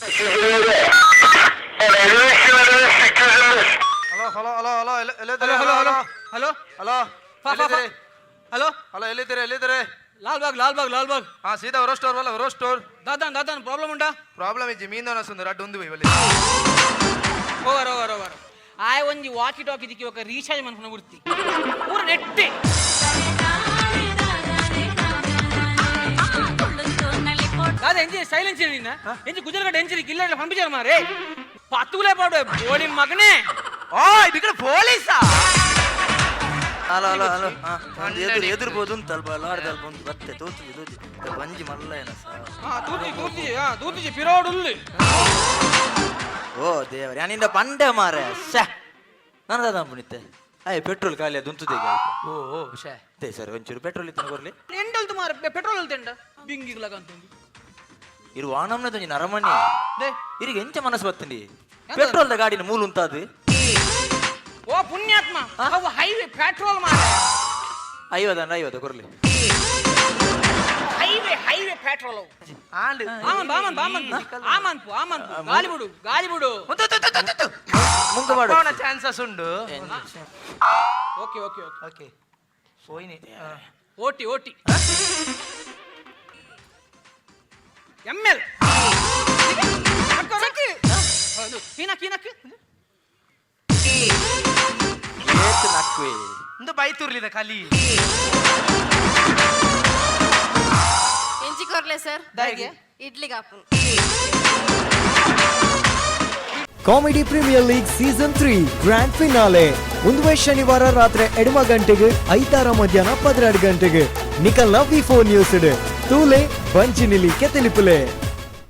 Hello hello hello hello hello hello hello hello hello ಫಾ, ಫಾ, ಫಾ. ಹಲೋ ಹಲೋ, ಎಲ್ಲಿದ್ದೀರಿ ಎಲ್ಲಿದ್ದೀರಿ? ಲಾಲ್ ಬಾಗ್ ಲಾಲ್ ಬಾಗ್ ಲಾಲ್ ಬಾಗ್. ಹಾ, ಸೀದಾ ಹೊರೋ ಸ್ಟೋರ್ ವಲ್ಲ, ಹೊರೋ ಸ್ಟೋರ್. ದಾದಾನ್ ದಾದಾನ್ ಪ್ರಾಬ್ಲಮ್ ಉಂಟಾ? ಪ್ರಾಬ್ಲಮ್ ಇಜ್ಜಿ, ಮೀನ್ ಸುಂದರ ಅಡ್ಡು ಒಂದು ಇವಲ್ಲಿ. ಓವರ್ ಓವರ್ ಓವರ್ ಆಯ್ ಒಂಜಿ ವಾಕಿ ಟಾಕಿ ದಿಕ್ಕಿ ఒక రీఛಾರ್జ్ ಮನ್ಪುನ ಗುರ್ತಿ ಪೂರ ನೆಟ್ಟೆ. ದಾದ ಎಂಜಿ ಸೈಲೆನ್ಸ್ ನಿನ್ನ ಎಂಜಿ ಗುಜರಗಡ್ಡೆ ಎಂಜಿ ಕಿಲ್ಲಡ పంపించారు ಮಾರೇ ಪತ್ತುಗುಲೇ ಪಾಡು ಬೋಳಿ ಮಗನೇ. ಓ, ಇದು ಪೊಲೀಸಾ? ಹಲೋ ಹಲೋ ಹಲೋ, ಒಂದು ಎದುರು ಎದುರ್ಬೋದು ಉಂಟು ಅಲ್ಪ, ಲಾರ್ದ ಅಲ್ಪ ಉಂಟು ಬತ್ತೆ ತೋತುಜಿ ತೋತಿ ಬಂಜಿ ಮಲ್ಲ ಏನ ಸರ್. ಹಾ, ತೂತಿ ತೂತಿ, ಹಾ ತೂತಿಜಿ ಪಿರೋಡುಲ್ಲು. ಓ ದೇವರೇ, ನಾನಿಂದ ಪಂಡೆ ಮಾರೆ ಶ್ಯಾ, ನಾನು ದಾದ ಪುನಿತ್ತೆ ಅಯ್ಯ, ಪೆಟ್ರೋಲ್ ಖಾಲಿ ಅದು ಉಂತುದೆ ಈಗ ಅಲ್ಪ. ಓ ಓ ಶೇ. ಅದೇ ಸರ್, ಒಂಚೂರು ಪೆಟ್ರೋಲ್ ಇತ್ತು ಕೊರ್ಲಿ. ಎಂಡಲ್ತು ಮಾರ ಪೆಟ್ರೋಲ್ ಅಲ್ತೆಂಡ ಬಿಂಗಿಗ್ಲಗಂತಂದು. ಇರು ವಾನಮ್ನ ತೊಂಜಿ ನರಮಣಿ. They. ಇರಿಗೆ ಎಂಚ ಮನಸ್ಸು ಬತ್ತಂಡಿ ಪೆಟ್ರೋಲ್ದ ಗಾಡಿನ ಮೂಲ ಉಂತಾದು? ಓ ಪುಣ್ಯಾತ್ಮ, ಅವು ಹೈವೇ ಪೆಟ್ರೋಲ್ ಮಾರ. 50 50 ಕೊರ್ಲಿ. ಹೈವೇ ಹೈವೇ ಪೆಟ್ರೋಲ್ ಅವು. ಆಂಡ್ ಆಮನ್ ಬಾಮನ್ ಬಾಮನ್ ಆಮನ್ಪು ಆಮನ್ಪು, ಗಾಲಿ ಬಿಡು ಗಾಲಿ ಬಿಡು. ಮುಂಗ ಮಾಡು. ಚಾನ್ಸಸ್ ಉಂಡು. Okay okay okay. ಓಕೆ, ಪೋಯಿನಿ. ಓಟಿ ಓಟಿ ಎಮ್ ಎಲ್ ಕೀನಕ್ ಕೀನಕ್. ಏತ್ ನಕ್ವೆ. ಒಂದು ಬೈತುರ್ಲಿದ ಕಲಿ. ಎಂಜಿ ಕೊರ್ಲೆ ಸರ್. ದಾಯಿಗೆ? ಇಡ್ಲಿಗೆ ಆಪುನ್. Comedy premier league season 3 grand finale ಒಂದುವೇ ಶನಿವಾರ ರಾತ್ರಿ 8 ಗಂಟೆಗೆ, ಐತಾರ ಮಧ್ಯಾಹ್ನ 12 ಗಂಟೆಗೆ ನಿಕಲ್ನ ವಿ ಫೋರ್ ನ್ಯೂಸ್ ತೂಲೆ ಬಂಚಿನಿಲಿ ಕೆತ್ತಲಿಪುಲೆ.